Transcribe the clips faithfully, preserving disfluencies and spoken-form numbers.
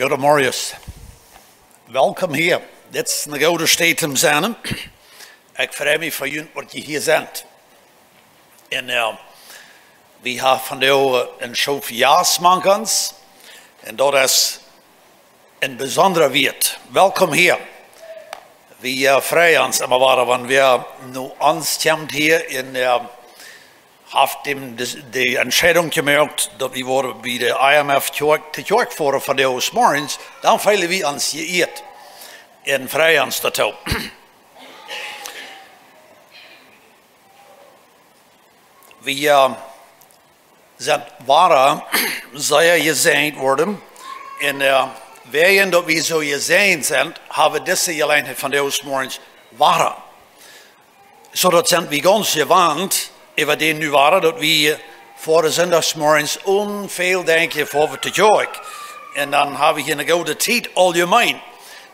Goedemorjes. Welkom hia. Dit es eene goode Städ om sennen. Ekj frei mie fa junt, daut jie hia sent. Un, eh, wie haben vondoag, eh, een Schoof Jast mank ons. Un daut es een besondra Wieet. Welkom hia. Wie, eh, freien ons emma wada, wan wäa no ons kjemt hia un, eh, haft däm de, de Entscheidunk jemoakt, daut wie woaren bie de I M F Kjoakj, de Kjoakj foaren vondoag zemorjes, dan feelen wie ons jeieet un freien ons doatoo. Wie, eh, sent wada sea jesäajent worden. Un, eh, wäajen daut wie soo jesäajent sent, haben wie dise Jeläajenheit vondoag zemorjes wada. Soo daut sent wie gaunz jewant, äwa dän nu wada, daut wie foaren sindachs zemorjes onväl denkjen, foaren wie to Kjoakj. Un dan haben wie hia eene goode Tiet auljemeent.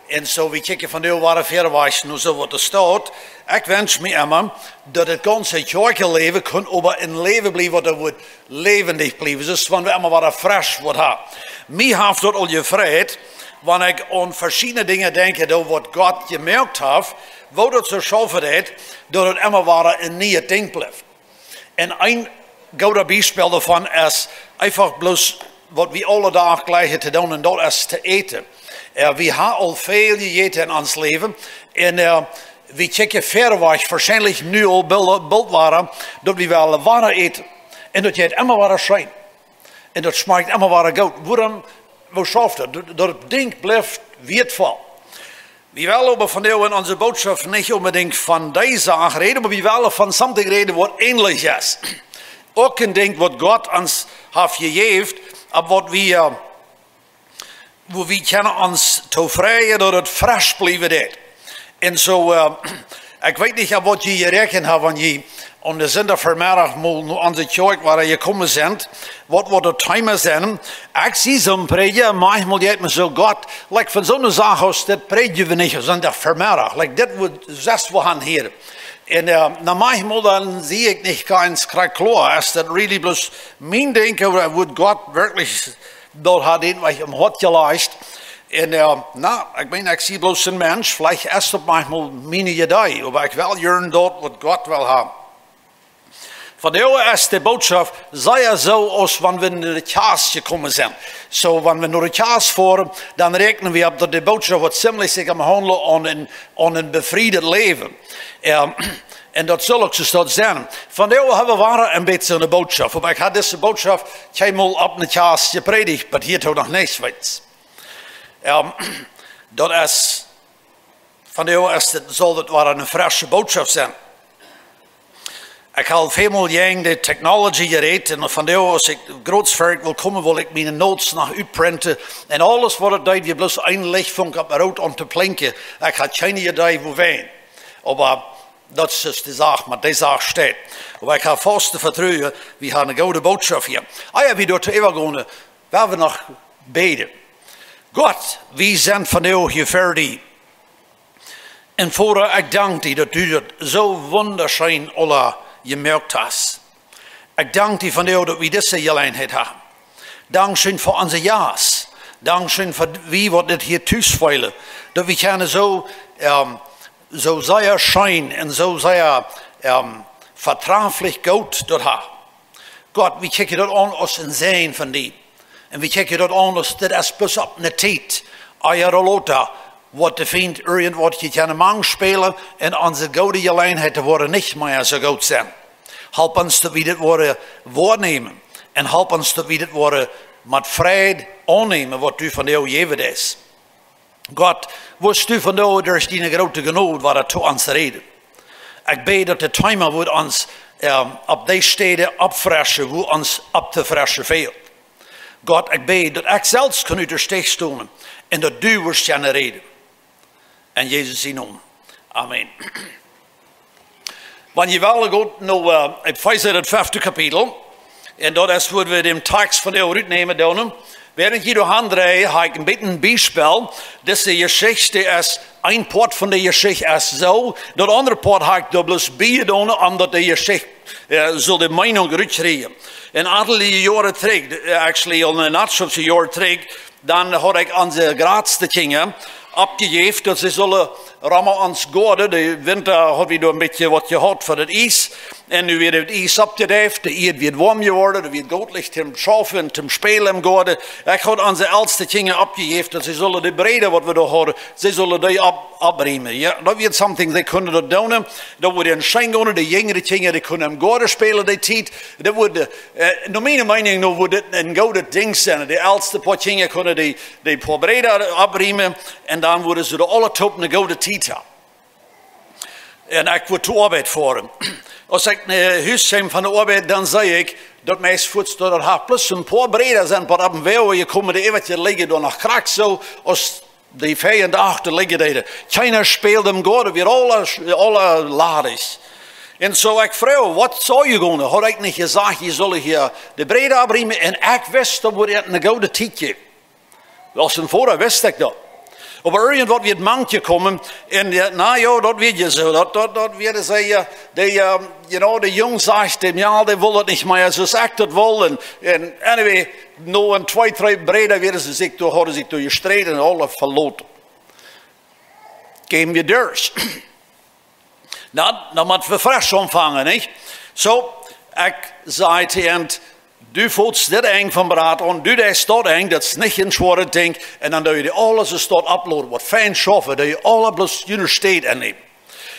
Un soo, wie kjikjen vondoag wada wieda wiest no soo waut doa steit. Ekj wensch mie emma, daut daut gaunze Kjoakjenläwen kunn oba een Läwen bliewen, waut doa woat läwendich bliewen. Soo aus wan wie emma wada fresch woaren haben. Mie haft daut aul jefreit, wan ekj aun veschiedne Dinja denkj, daut waut Gott jemoakt haft, woo daut soo schaufen deit, daut daut emma wada een nieet Dinkj blift. Un een goodet Biespel doavon es eefach bloos waut wie aule Dach jlikjen to doonen, un daut es to äten. Eh, wie haben aul väl jejäten en ons Läwen. Un, eh, wie kjikjen wieda wiest, woarschienlich nu aul boolt, boolt wada, daut wie wellen wada äten. Un daut jeit emma wada scheen. Un daut schmakjt emma wada goot. Wuarom, woo schauft daut? Daut, daut Dinkj blift wieetvoll. Wie wellen oba vondoag en onse Bootschoft nich onbedinjt von dee Sach räden, oba wie wellen von something räden waut änlich es. Uk een Dinkj waut Gott ons haft jejäft, opp waut wie, eh, woo wie kjennen ons tofräd, daut et fresch bliewen deit. Un soo, eh, ekj weet nich, opp waut jie jeräakjent haben, wan jie aun dän Sindach Vemeddach mol no onse Kjoakj wada jekomen sent, waut woat daut Thema sennen? Ekj see soone Prädja, maunchmol jeit mie soo, Gott, like, von soone Sach aus dit prädjen wie nich aun Sindach Vemeddach. Like, dit woat sest woo han hia. Un, eh, na, maunchmol dan see ekj nich gaunz krakjt kloa, es daut really bloos mien Denkjen, ooda woat Gott werkjlich daut haft dän, waut em Hoat jelajcht. Un, eh, na, ekj meen, ekj see bloos een Mensch, veleicht es daut maunchmol miene Idee, oba ekj well hieren daut waut Gott well haben. Vondoag es de Bootschoft sea soo aus wan wie no de Kjast jekomen sent. Soo, wan wie no de Kjast foaren, dan räakjnen wie opp daut de Bootschoft woat ziemlich sikj aum haundlen aun een, aun een befriedet Läwen. Eh, un daut saul uk soo sennen. Vondoag haben wie wada een bät eene Bootschoft. Oba ekj haud dise Bootschoft kjeenmol opp ne Kjast jeprädicht, oba hia uk noch nich, weetst. Eh, daut es, vondoag es daut, saul daut wada eene fresche Bootschoft sennen. Ekj hab väl mol jäajen de technology jerät, un vondoag, aus ekj groots ver ekj wull komen, wull ekj miene notes noch utprinten. Un aules waut ekj deed, wia bloos een Lichtfunk opp root aun to plinkjen. Ekj haud kjeene Idee wuarom. Oba daut es de Sach, waut de Sach steit. Oba ekj hab volstet Vetruen, wie haben eene goode Bootschoft hia. Ah jo, wie doatoo äwagonen, well wie noch bäden. Gott, wie sent vondoag hia fa die. Un Voda, ekj dank die, daut du daut soo wundascheen aula jemoakt hast. Ekj dank die vondoag, daut wie dise Jeläajenheit haben. Dankscheen fa onse Jast. Dankscheen fa wie, waut dit hia tus feelen. Daut wie kjennen soo, ehm, soo sea scheen un soo sea, ehm, vetraulich goot daut haben. Gott, wie kjikjen daut aun aus een Säajen von die. Un wie kjikjen daut aun aus, dit es bloos opp ne Tiet. Ea ooda lota woat de Fient irjentwaut hia kjennen mank spälen un onse goode Jeläajenheit woat nich mea soo goot sennen. Help ons, daut wie dit woaren woarnämen. Un help ons, daut wie dit woaren met Freid aunnämen, waut du vondoag jäwen deist. Gott, wurscht du vondoag derch diene groote Jnod wada to ons räden. Ekj bäd, daut daut Thema woat ons, ehm, opp dee Städ oppfreschen, wua ons opptofreschen fält. Gott, ekj bäd, daut ekj selfst kaun ut de Stich stonen un daut du wurscht kjennen räden. En Jesus sienen Nomen. Amen. Wan jie wellen, goot no, eh, Efeesa, daut fefte Kapitel. Un daut es, wua wie dän Tekst vondoag rutnämen doonen. Wäarent jie doa aundreien, hab ekj een bät een Biespel. Dise Jeschicht es, een Poat von de Jeschicht es soo. Daut aundre Poat hab ekj doa bloos bie jedonen, om daut de Jeschicht, eh, saul de Meenunk rutkjrieen. Een auntal Joaren trigj, eh, actually, aul een auntal Joaren trigj, Dan haud ekj onse jratste Kjinja oppjejäft, daut see sullen rom ons goaden. De Winta haud wie doa een bät waut jehaut fa daut Ies. Un nu wia daut Ies oppjedeift, de Ieed wia woam jeworden, daut wia goot Licht toom schaufen un toom spälen em Goaden. Ekj haud onse elste Kjinja oppjejäft, daut see sullen de Bräda, waut wie doa hauden, see sullen dee opp-, oppriemen. Jo, daut wia something, see kunnen daut doonen. Daut wudd scheen gonen, de jinjre Kjinja, dee kunnen em Goaden spälen, dee Tiet. Daut wudd, äh, no miene Meenunk, no wudd dit een goodet Dinkj sennen. De elste poa Kjinja kunnen dee, dee poa Bräda oppriemen. Un dan wudden see doa aule toop eene goode Tiet haben. Un ekj wudd to Oabeit foaren. Aus ekj no Hus kjeem von de Oabeit, dan säd ekj, daut meist fuats doa, daut haft bloos een poa Bräda sent, waut opp dän Wajch jekomen, dee äwent je lijen doa noch krakjt soo, aus dee väajen Dach doa lijen deeden. Kjeena späld em Goaden, wia aule, aule ladich. Un soo ekj fruach, waut saul hia gonen? Haud ekj nich jesajcht, jie sullen hia de Bräda oppriemen? Un ekj wist, daut wudd eene goode Tiet jäwen. Aus een Voda wist ekj daut. Oba irjentwaut wia mank jekomen. Un jo, na jo, daut wia je soo. Daut, daut, daut wia de, äh, de, äh, you know, de Jung sajcht, de Mejal, dee wull daut nich mea, soo aus ekj daut wull. Un, un anyway, no een twee, dree Bräda wieren see sikj doa, hauden sikj doa jesträden un aule veloten. Kjeem je derch. Na, dan mott wie fresch aunfangen, nich? Soo, ekj säd to an, du fotst dit Enj vom Brat aun, du deist daut Enj, daut es nich een schwoaret Dinkj, un dan doo jie aules, es daut uploaden, waut fein schaufen, doo jie aule bloos june Städ ennämen.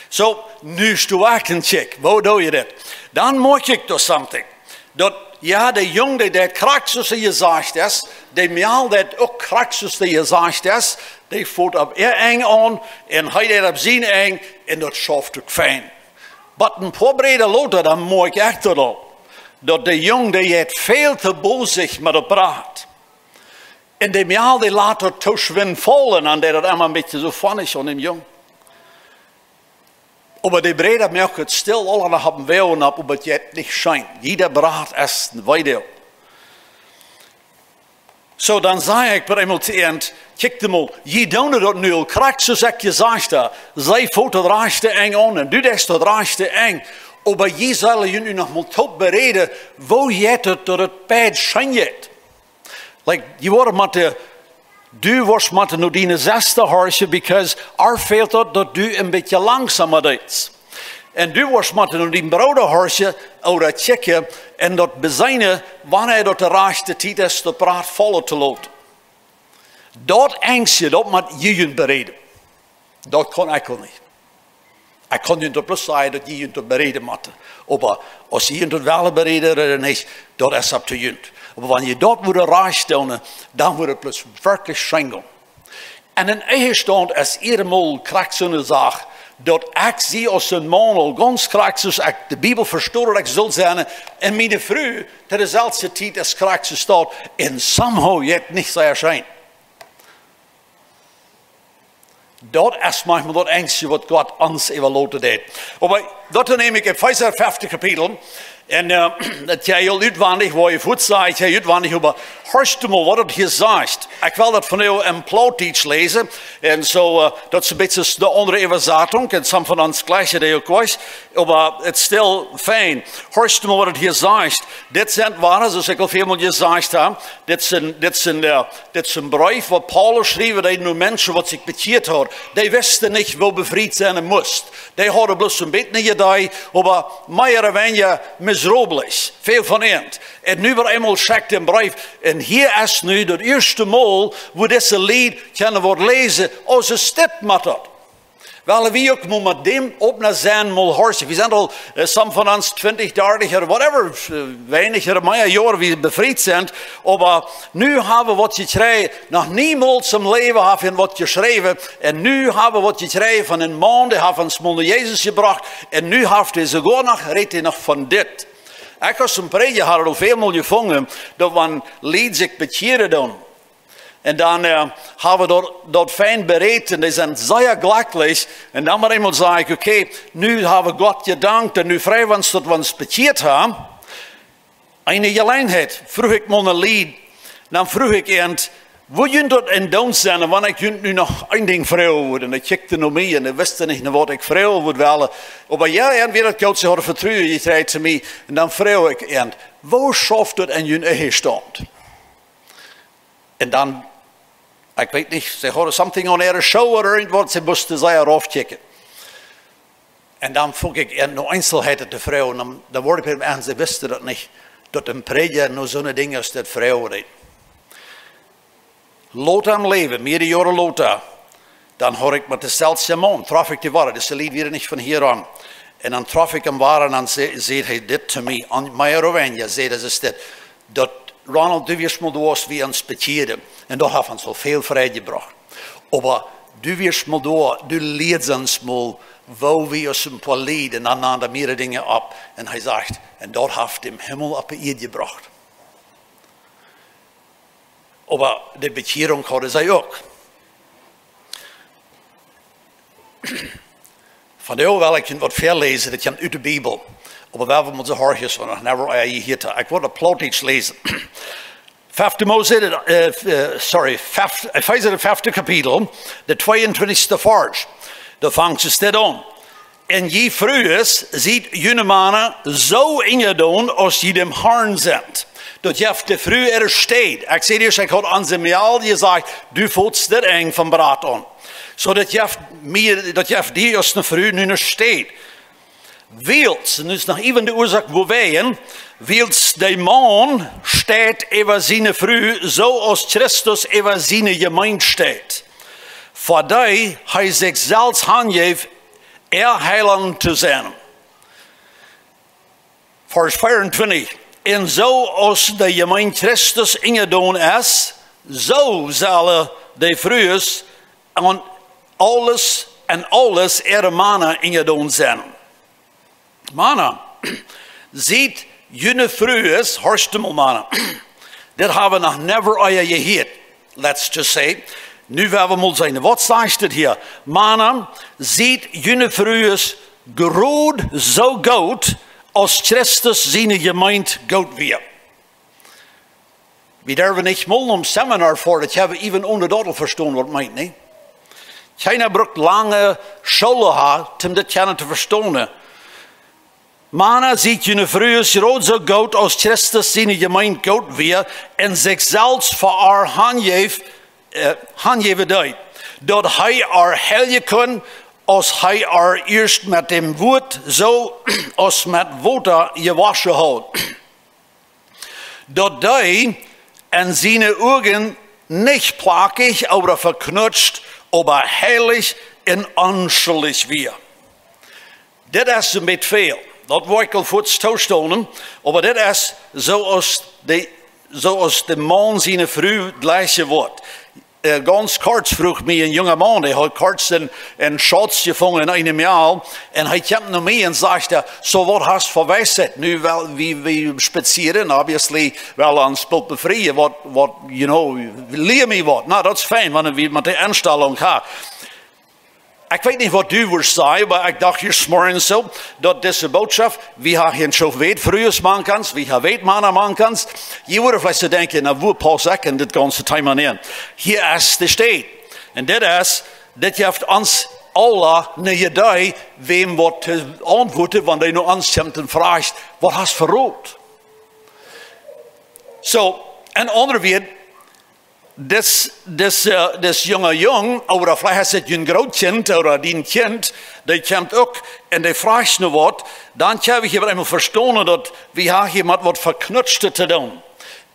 Soo, nu es doa een Check, woo doo jie dit? Dan moak ekj doa something. Daut, jo, de Jung, dee deit krakjt soo aus hee jesajcht es, de Mejal deit uk krakjt soo aus hee jesajcht es, dee fot opp äa Enj aun, un hee deit opp sien Enj, un daut schauft uk fein. Oba een poa Bräda lota, dan moak ekj daut aul. Daut de Jung, dee jeit väl to bosich met daut Brat. Un de Mejal, dee lat daut too schwind faulen, un dee daut emma een bät soo funny aun dän Jung. Oba de Bräda moakt et stell, aule noch opp dän Wajch opp, oba et jeit nich scheen. Jieda Brat es een Weedoag. Soo, dan säd ekj opp eemol to an, kjikj emol, jie doonen daut nu aul krakjt soo aus ekj jesajcht hab. See fot daut rajchte Enj aun un du deist daut rajchte Enj. Oba jie sellen junt nu noch mol toop beräden, woo jeit et, daut et bie junt scheen jeit. Like, jie woaren motten, du woascht motten no diene Sesta horchen, because ar fält daut, daut du een bät langsamer deist. Un du woascht motten no dienen Brooda horchen, ooda kjikjen, un daut beseenen, wanea daut de rajchte Tiet es, daut Brat faulen to loten. Daut Enjsje, daut mott jie junt beräden. Daut kaun ekj aul nich. Ekj kaun junt daut bloos sajen, daut jie junt daut beräden motten. Oba aus jie junt daut wellen beräden ooda nich, daut es opp to junt. Oba wan jie daut wudden rajcht doonen, dan wudd et bloos werkjlich scheen gonen. Un een Ehestaunt es emol krakjt soone Sach, daut ekj sie aus een Maun aul gaunz krakjt soo aus ekj de Bibel vestonen, daut ekj saul sennen, un miene Fru, to deeselwje Tiet es krakjt soo aus daut, un somehow jeit nich sea scheen. Daut es maunchmol daut Enjsje, waut Gott ons äwaloten deed. Oba daut neem ekj Efeesa fefte Kapitel. Un, äh, daut jie aul utwendich, woo jie fuats sajen, jie utwendich, oba horcht mol, waut daut hia sajcht. Ekj well daut vondoag em Plautdietsch läsen. Un soo, äh, daut es een bät eene aundre Äwasatunk. Un some von ons jlikjen dee uk nich. Oba et es stell fein. Horcht mol, waut et hia sajcht. Dit sent Woaren, soo aus ekj aul väl mol jesajcht hab. Dit sent, dit sent, äh, dit es een Breef, waut Paulus schreef, dee no Menschen, waut sikj bekjieet hauden. Dee wisten nich, woo befriet sennen must. Dee hauden bloos een bät een Idee, oba mea ooda weinja miserabel, väl von an. Un nu opp eemol schekjt hee een Breef. Un hia es nu daut ieeschte Mol, woo dise Lied kjennen woaren läsen, aus et steit met daut. Well wie uk mol met däm opna sennen, mol horchen. Wie sent aul, äh, some von ons twintich, dartich, ooda whatever, äh, weinicha ooda mea Joaren wie befriet sent. Oba nu hab wie waut jekjräajen, noch niemols em Läwen haft eena waut jeschräwen. Un nu hab wie waut jekjräajen von een Maun, dee haft ons mol no Jesus jebrocht. Un nu haft hee soogoa noch, rät hee noch von dit. Ekj aus een Prädja hab aul väl mol jefungen, daut wan Lied sikj bekjieren doonen, un dan, äh, hab wie daut, daut fein berät un dee sent sea jlekjlich. Un dan opp eemol saj ekj, okay, nu hab wie Gott jedankt un nu frei wie ons, daut wie ons bekjieet haben. Eene Jeläajenheit, fruach ekj mol een Lied. Dan fruach ekj an, woo junt daut endoont sennen, wan ekj junt nu noch een Dinkj froagen wudd. Un dee kjikjten no mie un dee wisten nich, no waut ekj froagen wudd wellen. Oba jo, an wia daut goot, see hauden Vetruen jekjräajen to mie. Un dan fruach ekj an, woo schauft daut en jun Ehestaunt? Un dan Ekj weet nich, see hauden something aun äare Schoo ooda irjentwaut, see musten sea raufkjikjen. Un dan funk ekj aun no Eenselheiten to froagen, dan, dan wort ekj bie an, see wisten daut nich, daut een Prädja no soone Dinja aus dit froagen deed. Lota em Läwen, mearere Joaren lota, dan haud ekj met dän selwjen Maun, trof ekj dee wada, dise Lied wieren nich von hia aun. Un dan trof ekj am wada un dan sä-, säd hee dit to mie, aun mea ooda weinja, säd hee dit, daut: "Ronald, du wieescht mol doa, aus wie ons bekjieeden. Un daut haft ons aul väl Freid jebrocht. Oba du wieescht mol doa, du lieedst ons mol, woo wie ons een poa Lied un dan nanen mearere Dinja opp." Un hee sajcht: "Un daut haft dän Himmel opp de Ieed jebrocht." Oba de Bekjierunk hauden see uk. Vondoag well ekj junt waut väaläsen, daut kjemt ut de Bibel. Oba wie haben onse Horches von noch never ea jehieet. Ekj well daut Plautdietsch läsen. Fefte Mose, äh, äh, sorry, fef-, Efeesa, daut fefte Kapitel, de tweeuntwintichste Varsch. Doa fangt et dit aun. "Un jie Frues, siet june Mana soo unjadon aus jie däm Harn sent." Daut jeft de Fru äare Städ. Ekj säd ieescht, ekj haud aun see mol jesajcht, du fotst daut Enj vom Brat aun. Soo, daut jeft mie, daut jeft die aus eene Fru nu eene Städ. Wiels, un nu es noch äwen de Uasoak wuarom, wiels de Maun steit äwa siene Fru, soo aus Christus äwa siene Jemeent steit, fa dee hee sikj selfst hanjeef, äa Heilaunt to sennen. Varsch veeauntwintich. "Un soo aus de Jemeent Christus unjadon es, soo sellen de Frues aun aules, aun aules äare Mana unjadon sennen." Mana, siet june Frues, horcht mol, Mana. Dit haben wie noch never ea jehieet, let's just say. Nu woa wie mol seenen, waut sajcht et hia? "Mana, siet june Frues krakjt soo goot aus Christus siene Jemeent goot wia." Wie derwen nich mol no een Seminar foaren, daut haben wie äwen onen daut aul vestonen, waut meent, nä? Kjeena brukt lange School ha, om dit kjennen to vestonen. "Mana, siet june Frues krakjt soo goot aus Christus siene Jemeent goot wia un sikj selfst fa äa hanjeef, äh, hanjäwen deed, daut hee äa heiljen kunn, aus hee äa ieescht met däm Wuat, soo aus met Wota jewoschen haud. Daut dee en siene Uagen nich plakjich ooda veknutscht, oba heilich un onschuldich wia." Dit es een bät väl. Daut woa ekj aul fuaz toostonen, oba dit es soo aus de, soo aus de Maun siene Fru jlikjen woat. Äh, gaunz kort fruach mie een junga Maun, dee haud kort een, een Schauz jefungen en eene Mejal, un hee kjemt no mie un sajcht, äh: "Soo, waut hast fa Weisheit?" Nu well wie, wie spazieren, obviously, well ons boolt befrieen, waut, waut, you know, lia mie waut. Na, daut es fein, wan wie met dee Enstalunk ha. Ekj weet nich, waut du wurscht sajen, oba ekj docht hia Smorjes soo, daut dise Bootschoft, wie haben hia soo wiet Frues mank ons, wie haben wiet Mana mank ons. Jie wudden veleicht soo denkjen, na, wua paus ekj en dit gaunze Thema nenn? Hia es de Städ. Un dit es, dit jeft ons aula eene Iedee, wäm waut to auntwuaden, wan dee no ons kjemt un fruacht: "Waut hast veroden?" Soo, en aundre Wieed, dis, dis, äh, dis junga Jung, ooda veleicht es et een Grootkjint ooda dien Kjint, dee kjemt uk un dee fruacht no waut, dan hab ekj opp eemol vestonen, daut wie haben hia met waut Veknutschtet to doonen.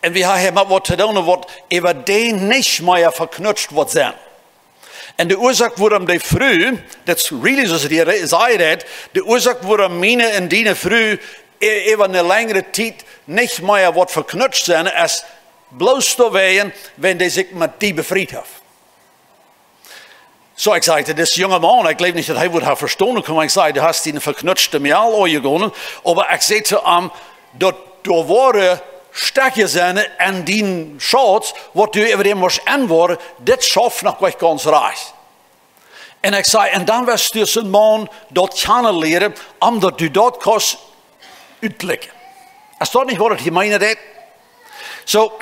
Un wie haben hia met waut to doonen, waut äwa dee nich mea veknutscht woat sennen. Un de Uasoak, wuarom de Fru, daut es really, soo aus hee re-, sajcht daut, de Uasoak, wuarom miene un diene Fru ä-, äwa eene lenjre Tiet nich mea woat veknutscht sennen, es bloos doawäajen, wan dee sikj met die befriet haft. Soo, ekj säd, daut es een junga Maun, ekj jleew nich, daut hee wudd haben vestonen kjennen, wan ekj säd, du hast diene veknutschte Mejal aunjegonen, oba ekj säd to am, daut doa woaren Stekja sennen en dien Schauz, waut du äwa däm woascht enwoaren, dit schauft noch nich gaunz rajcht. Un ekj säd, un dan woascht du aus een Maun daut kjanen lieren, om daut du daut kaust utlekjen. Es daut nich waut et hia meenen deit? Soo,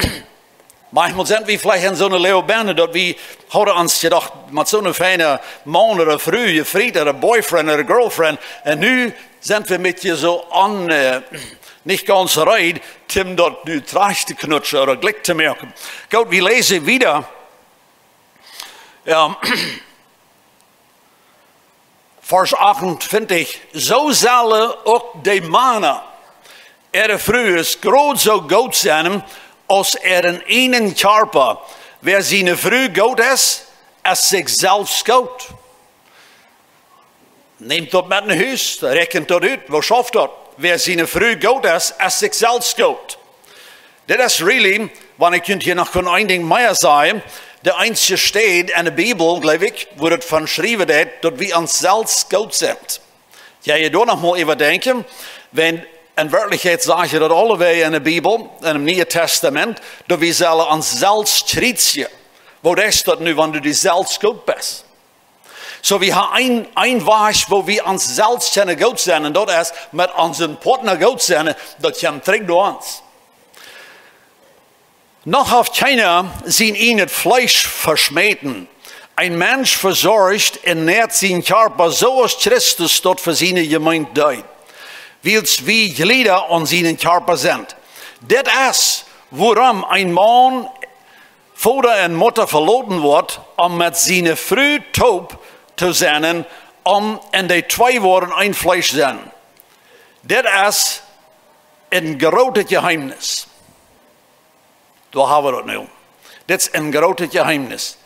maunchmol sent wie veleicht en soone Leew bennen, daut wie hauden ons jedocht, met soone fiene Maun ooda Fru, jefriet, ooda Boyfriend ooda Girlfriend, un nu sent wie met je soo aun, äh, nich gaunz reed, om daut nu trajcht to knutschen ooda jlikj to moaken. Goot, wie läsen wieda. Ja, Varsch achtuntwintich: Soo sellen uk de Mana äare Frues krakjt soo goot sennen aus äaren ieejnen Kjarpa. Wäa siene Fru goot es, es sikj selfst goot. Nämt daut met no Hus, räakjent daut ut, woo schauft daut? Wäa siene Fru goot es, es sikj selfst goot. Dit es really, wan ekj junt hia noch kunn een Dinkj mea sajen, de eensje Städ enne Bibel, jleew ekj, wua daut von jeschräwen woat, daut wie ons selfst goot sent. Jo, jie doa noch mol äwadenkjen, wan en Werkjlichkjeit sajcht daut aulewäajen enne Bibel, em Nieen Tastament, daut wie sellen ons selfst kjrietsjen. Woo es daut nu, wan du die selfst goot best? Soo, wie haben een, een Wajch, woo wie ons selfst kjennen goot sennen, un daut es met onsen Partner goot sennen, daut kjemt trigj no ons. Noch haft kjeena sien ieejnet Fleesch veschmäten. Een Mensch vesorcht un näat sienen Kjarpa soo aus Christus daut fa siene Jemeent deed, wiels wie Jlieda aun sienen Kjarpa sent. Dit es, wuarom een Maun Voda un Mutta veloten woat, om met siene Fru toop to sennen, om, un dee twee woaren een Fleesch sennen. Dit es een grootet Jeheemnis. Doa haben wie daut nu. Dit es een grootet Jeheemnis.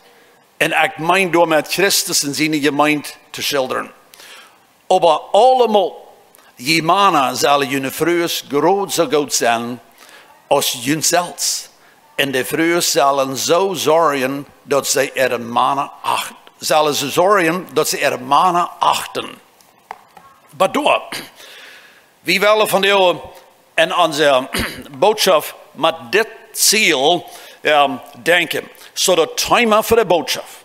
Un ekj meen doamet Christus un siene Jemeent to schildren. Oba aulemol, jie Mana sellen june Frues krakjt soo goot sennen aus junt selfst. Un de Frues sellen soo sorjen, daut see äare Mana achten. Sellen see sorjen, daut see äare Mana achten. Oba doa, wie wellen vondoag en onse Botschaft met dit Ziel, ähm, denkjen. Soo daut Thema fa de Botschaft,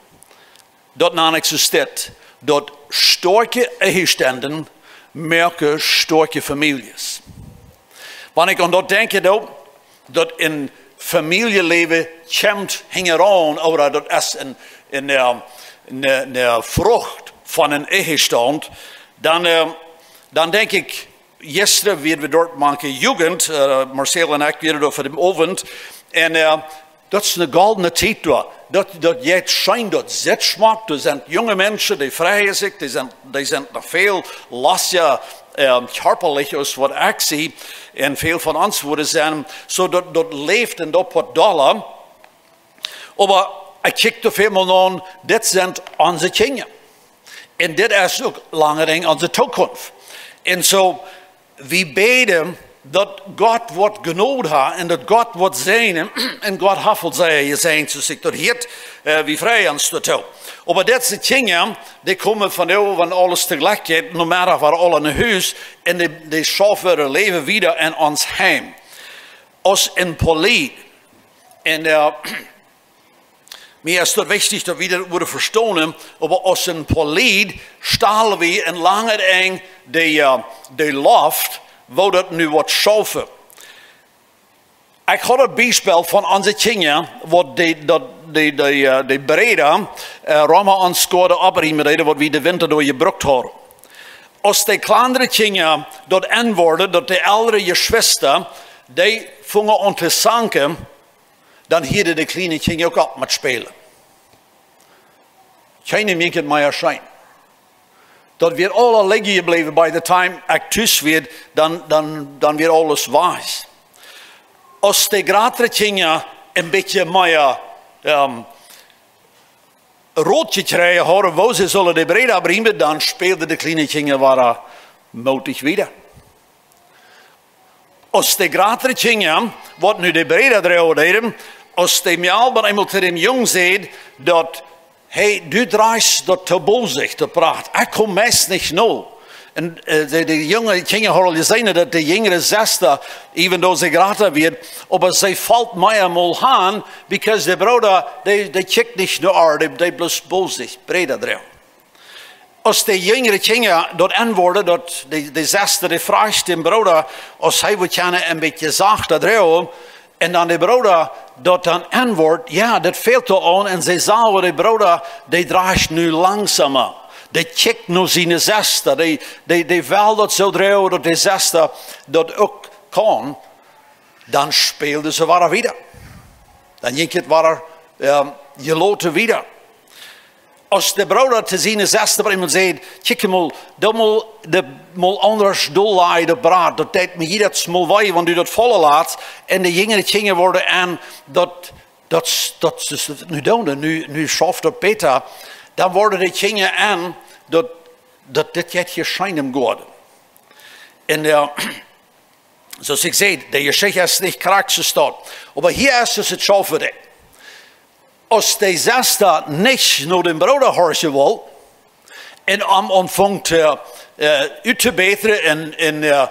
daut nan ekj soo steit, daut stoakje Ehestenden moaken stoakje Famieljes. Wan ekj aun daut denkj, daut, daut een Famieljeläwen kjemt hinjaraun, ooda daut es een, een, äh, een, een Frucht von een Ehestaunt, dan, äh, dan denkj ekj, jistren wieren wie doa mank de Jugend, äh, Marcel un ekj wieren doa fa dän Owent. Un, äh, daut es eene goldne Tiet doa. Daut, daut jeit scheen, daut sitt schmock. Doa sent junge Menschen, dee freien sikj, dee sent, dee sent noch väl lostja, ähm, kjarpalich aus waut ekj sie. Un väl von ons wudden sennen. Soo daut, daut läft un daut woat dolla. Oba ekj kjikj doa väl mol no, dit sent onse Kjinja. Un dit es uk lange Enj onse Tookunft. Un soo, wie bäden daut Gott woat Jnod haben un daut Gott woat säajnen. Un Gott haft aul sea jesäajent, soo aus ekj daut hieed, äh, wie freien ons doatoo. Oba dit sent Kjinja, dee komen von doa, wan aules toojlikj jeit, no matter waut, aula no Hus, un dee, dee schaufen äa Läwen wieda en ons Heim. Aus een Polit. Un, äh, mie es daut wichtich, daut wie daut wudden vestonen, oba aus een Polit stalen wie en lange Enj de, äh, de Loft, woo daut nu woat schaufen. Ekj haud daut Biespel von onse Kjinja, waut dee, daut, dee, dee, äh, dee Breeda, äh, Roma un Skoda oppriemen deeden, waut wie dän Winta doa jebrukt hauden. Aus dee kjlandre Kjinja daut enwoaren, daut de eldre Jeschwista, dee fungen aun to sanken, dan hieeden de kjliene Kjinja uk opp met spälen. Kjeenem jinkj et mea scheen. Daut wia aules lijen jebläwen, by the time ekj tus wia, dan, dan, dan wia aules wajch. Aus de jratre Kjinja een bät mea, ähm, Rot jekjräajen hauden, woo see sullen de Breeda oppriemen, dan spälden de kjliene Kjinja wada mootich wieda. Aus de jratre Kjinja, waut nu de Breeda droagen deeden, aus de Mejal bie eemol to dän Jung säd, daut, hey, du drajchst daut too bosich, daut Pracht. Ekj kom meist nich no. Un, äh, de, de junge Kjinja hauden aul jeseenen, daut de jinjre Sesta, even though see jrata wia, oba see felt mea mol aun, because de Brooda, dee, dee kjikjt nich no äa, dee, dee bloos bosich, Breeda droagen. Aus de jinjre Kjinja daut enwoaren, daut de, de Sesta, dee fruach dän Brooda, aus hee wudd kjennen een bät sachta droagen, un dan de Brooda daut dan enwoat, jo, daut fält doa aun, un see sagen, de Brooda, dee drajcht nu langsoma. Dee kjikjt no siene Sesta, dee, dee, dee well daut soo droagen, daut de Sesta daut uk kaun. Dan spälden see wada wieda. Dan jinkj et wada, ähm, jeloten wieda. Aus de Brooda to siene Sesta brinjt un sajcht: "Kjikj mol, daut mol, daut mol aundasch dollajen, daut Brat, daut deit mie jiedet Mol wee, wan du daut faulen latst." Un de jinjre Kjinja worden en, daut, daut, daut es nu doonen, nu, nu schauft daut bäta. Dan worden de Kjinja en, daut, daut dit jeit hia scheen em Goaden. Un, äh, soo aus ekj säd, de Jeschicht es nich krakjt soo stoakj. Oba hia es et soo fa die. Aus de Sesta nich no dän Brooda horchen wull, un am aunfunk to, äh, uttobätren un, un, äh,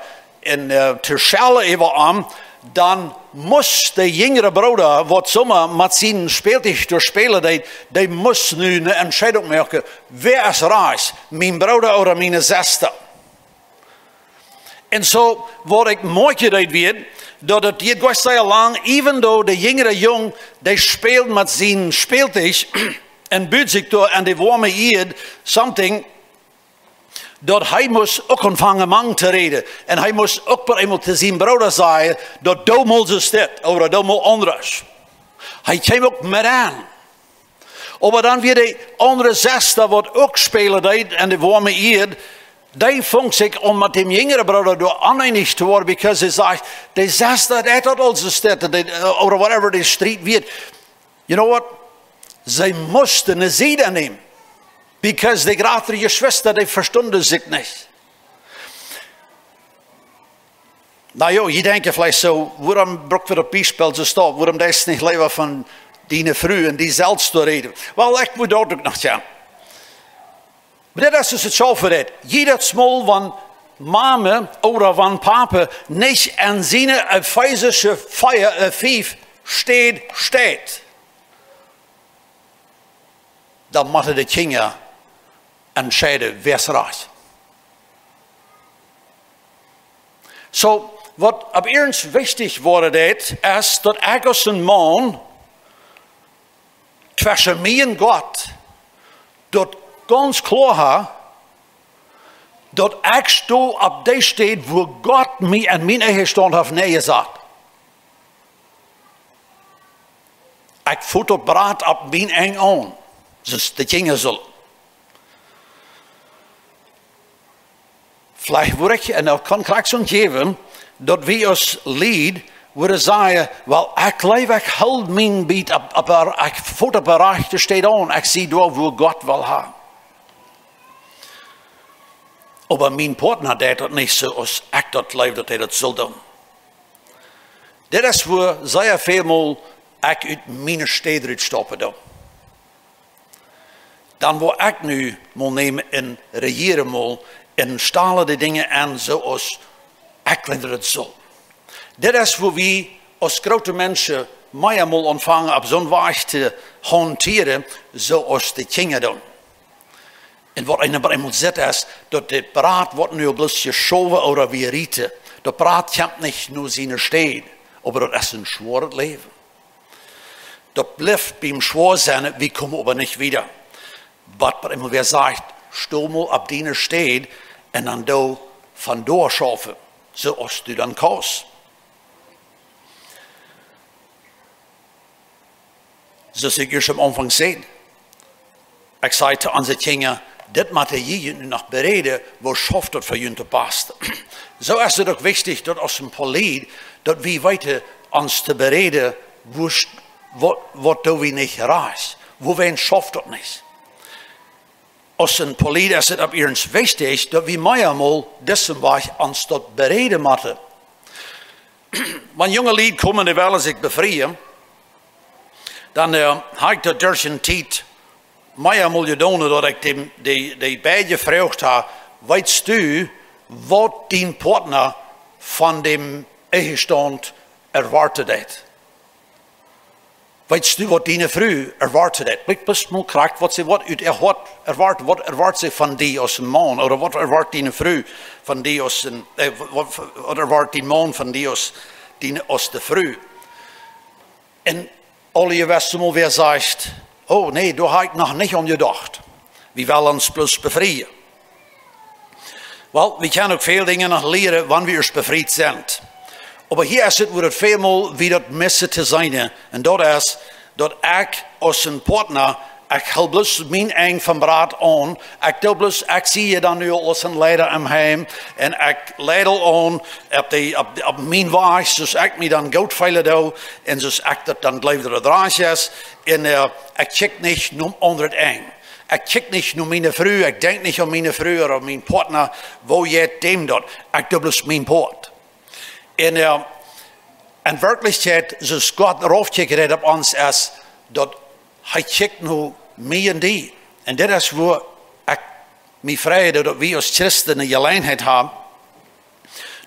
un, äh, to schellen äwa am, dan must de jinjre Brooda, waut soo mau met sien Spältich doa spälen deed, dee must nu eene Entscheidunk moaken: Wäa es rajcht, mien Brooda ooda miene Sesta? Un soo, waut ekj moakjen deed wia, daut et hia goa sea lang, even though de jinjre Jung, dee späld met sien Spältich un bud sikj doa aun de woame Ieed, something, daut hee must uk aunfangen mank to räden. Un hee must uk bie eemol to sien Brooda sajen, daut: "Doo mol soo dit, ooda doo mol aundasch." Hee kjeem uk met aun. Oba dan wia de aundre Sesta, waut uk spälen deed aun de woame Ieed, dee funk sikj aun met dän jinjren Brooda doa oneenich to woaren, because hee sajcht, de Sesta, dee haud aul soo Städ, dee, äh, ooda whatever de Striet wia. You know what? See musten eene Sied nämen. Because de jratre Jeschwista, dee vestunden sikj nich. Na jo, jie denkjen veleicht soo: "Wuarom bruck wie daut Biespel soo stoakj? Wuarom deist nich leewa von diene Fru un die selfst doa räden?" Well, ekj wudd daut uk noch sajen. Oba dit es, es et soo fa die. Jiedet Mol, wan Mame ooda wan Pape nich aun siene Efeesische vea, äh, fief Städ steit, dan motten de Kjinja entscheiden, wäa es rajcht. Soo, waut opp ieescht wichtich woat, daut es, daut ekj aus een Maun tweschen mie un Gott daut gaunz kloa hab, daut ekj sto opp dee Städ, wua Gott mie en mienen Ehestaunt haft nenjesat. Ekj foot daut Brat opp mien Enj aun, soo aus de Kjinja sullen. Veleicht wudd ekj, un daut kaun krakjt soo jäwen, daut wie aus Lied wudden sajen: "Well, ekj jleew, ekj hool mien Biet opp, opp, ekj foot opp de rajchte Städ aun, ekj sie doa, wua Gott well haben." Oba mien Partner deit daut nich soo, aus ekj daut jleew, daut hee daut sull doonen. Dit es, wua sea väl Mol ekj ut miene Städ rutstoppen doo. Dan woa ekj nu mol nämen un rejieren mol un stalen de Dinja aun, soo aus ekj jleew, daut et sull. Dit es, wua wie aus groote Menschen mea mol aunfangen, opp soon Wajch to hauntieren, soo aus de Kjinja doonen. Un waut eena bie mol sitt es, daut daut Brat woat nu bloos jeschowen ooda wie rieten. Daut Brat kjemt nich no siene Städ, oba daut es een schwoaret Läwen. Daut blift biem schwoa sennen, wie komen oba nich wieda. Waut bie mol wäa sajcht: "Sto mol opp diene Städ un dan doo von doa schaufen, soo aus du dan kaust." Soo aus ekj ieescht aum Aunfank säd, ekj säd to onse Kjinja: "Dit mott jie nu noch beräden, woo schauft daut fa junt to passen." Soo es et uk wichtich, daut aus een Polit, daut wie weeten ons to beräden, woo sch-, waut, waut doo wie nich rajcht, woo wie schauft daut nich. Aus een Polit es et opp ieescht wichtich, daut wie mea mol disen Wajch ons daut beräden motten. Wan junge Lied komen, dee wellen sikj befrieen, dan, äh, hab ekj daut derch de Tiet mea mol jedonen, daut ekj dee, dee, dee beid jefroacht hab: "Weetst du, waut dien Partner von däm Ehestaunt erwoaten deit? Weetst du, waut diene Fru erwoaten deit?" Weet bloos mol krakjt, waut see woat ut äa Hoat erwoaten. Waut erwoat see von die aus een Maun? Ooda waut erwoat diene Fru von die aus een, äh, waut, waut erwoat dien Maun von die aus, dien, aus de Fru? Un aule jewess mol wäa sajcht: "Oh nä, doa hab ekj noch nich aun jedocht. Wie wellen ons bloos befrieen." Well, wie kjennen uk väl Dinja noch lieren, wan wie ieescht befriet sent. Oba hia es et, wua et väl mol wada daut misse to seenen. Un daut es, daut ekj aus een Partner Ekj hool bloos mien Enj vom Brat aun. Ekj doo bloos, ekj sie je dan nu aus een Leida em Heim. Un ekj leid aul aun opp de, opp de, opp mien Wajch, soo aus ekj mie dan goot feelen doo. Un soo aus ekj daut dan jleew daut et rajcht es. Un, äh, ekj kjikj nich nom aundret Enj. Ekj kjikj nich no miene Fru, ekj denkj nich aun miene Fru ooda mien Partner, woo jeit däm daut. Ekj doo bloos mien Poat. Un, äh, en Werkjlichkjeit, soo aus Gott raufkjikjt opp ons, es daut hee kjikjt no mie un die. Un dit es wua ekj mie frei doo, daut wie aus Christen eene Jeläajenheit haben,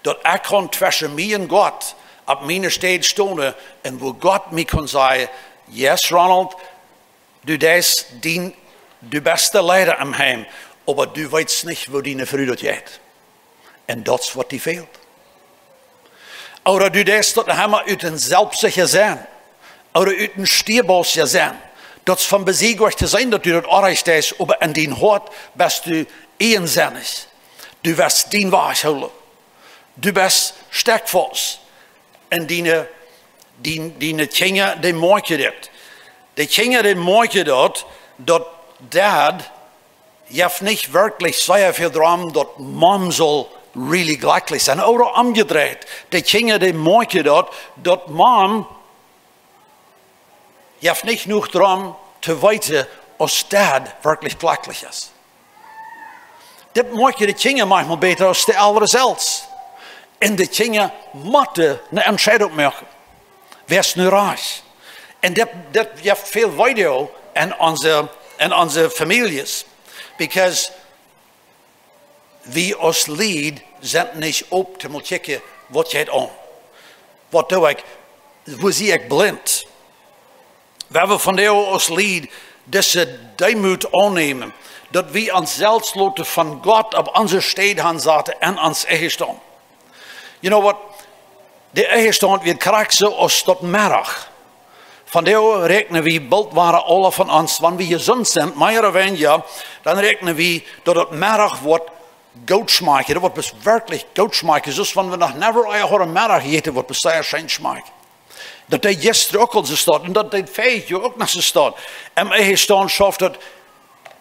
daut ekj kaun tweschen mie un Gott opp miene Städ stonen un wua Gott mie kaun sajen: "Yes, Ronald, du deist dien, du best de Leida em Heim, oba du weetst nich, woo diene Fru daut jeit. Un daut es waut die fält." Ooda du deist daut emma ut een selfstsichra sennen, ooda ut een stiebauscha sennen. Daut es von Besieg to sennen, daut du daut oajch deist, oba en dien Hoat best du eejensennich. Du west dien Wajch hoolen. Du best stekjfaust. Un diene, dien, diene Kjinja, dee moakjen dit. De Kjinja, dee moakjen daut, daut Dad jeft nich werkjlich sea väl doarom, daut Mom saul really jlekjlich sennen. Ooda omjedreit. De Kjinja, dee moakjen daut, daut Mom jeft nich jenuach doarom to weeten, aus Dad werkjlich jlekjlich es. Dit moakjen de Kjinja maunchmol bäta aus de Elren selfst. Un de Kjinja motten eene Entscheidunk moaken. Wäa es nu rajcht? Un dit, dit jeft väl Weedoag en onse, en onse Famieljes. Because wie aus Lied sent nich opp to mol kjikjen, waut jeit aun. Waut doo ekj? Wua sie ekj blint? Wan wie vondoag aus Lied dise Deemoot aunnämen, daut wie ons selfst loten von Gott opp onse Städ hansaten en ons Ehestaunt. You know what? De Ehestaunt woat krakjt soo aus daut Meddach. Vondoag räakjnen wie boolt wada aule von ons, wan wie jesunt sent, mea ooda weinja, dan räakjnen wie daut daut Meddach woat goot schmakjen, daut woat bes-, werkjlich goot schmakjen. Soo aus wan wie noch never ea hauden Meddach jejäten, woat bes sea scheen schmakjen. Daut deed jistren uk aul soo stonen un daut deed väajet Joa uk noch soo stonen. Em Ehestaunt schauft daut,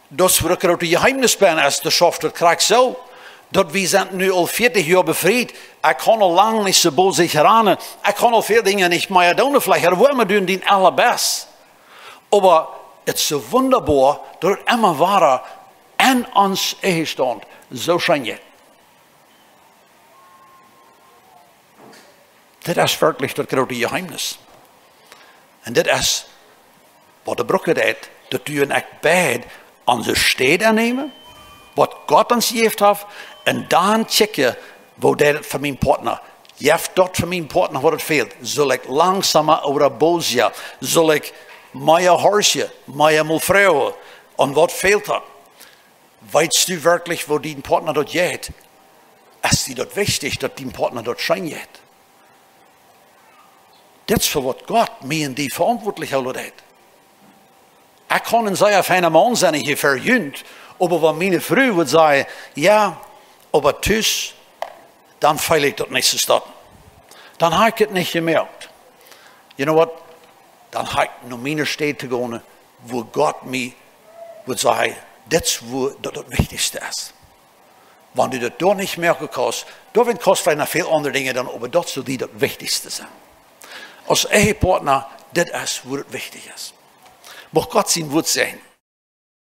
daut es wua daut groote Jeheemnis bie es, daut schauft daut krakjt soo, daut wie sent nu aul vieetich Joa befriet. Ekj kaun aul lang nich soo bosich ranen. Ekj kaun aul väl Dinja nich mea doonen, veleicht, ooda wie doonen daut aulabest. Oba et es soo wundaboa, daut et emma wada en ons Ehestaunt soo scheen jeit. Dit es werkjlich daut groote Jeheemnis. Un dit es waut de Brucke deit, daut du un ekj beid onse Städ aunnämen, waut Gott ons jejäft haft, un dan kjikjen, woo deit et fa mienen Partner? Jeft daut fa mienen Partner, waut et fält? Saul ekj langsamer ooda bosja? Saul ekj mea horchen, mea mol froagen? Un waut fält daut? Weetst du werkjlich, woo dien Partner daut jeit? Es die daut wichtich, daut dien Partner daut scheen jeit? Dit es fa waut Gott mie un die veauntwuatlich hoolen deit. Ekj kaun een sea feina Maun sennen hia fa junt, oba wan miene Fru wudd sajen: "Jo, oba tus, dan feel ekj daut nich soo stonen. Dan hab ekj et nich jemoakt." You know what? Dan hab ekj no miene Städ to gonen, wua Gott mie wudd sajen: "Dit es wua daut, daut wichtichste es." Wan du daut doa nich moaken kaust, doa woat et kosten noch väl aundre Dinja dan, oba daut saul die daut wichtichste sennen. Aus Ehepartner, dit es wua daut wichtich es. Mucht Gott sien Wuat säajnen.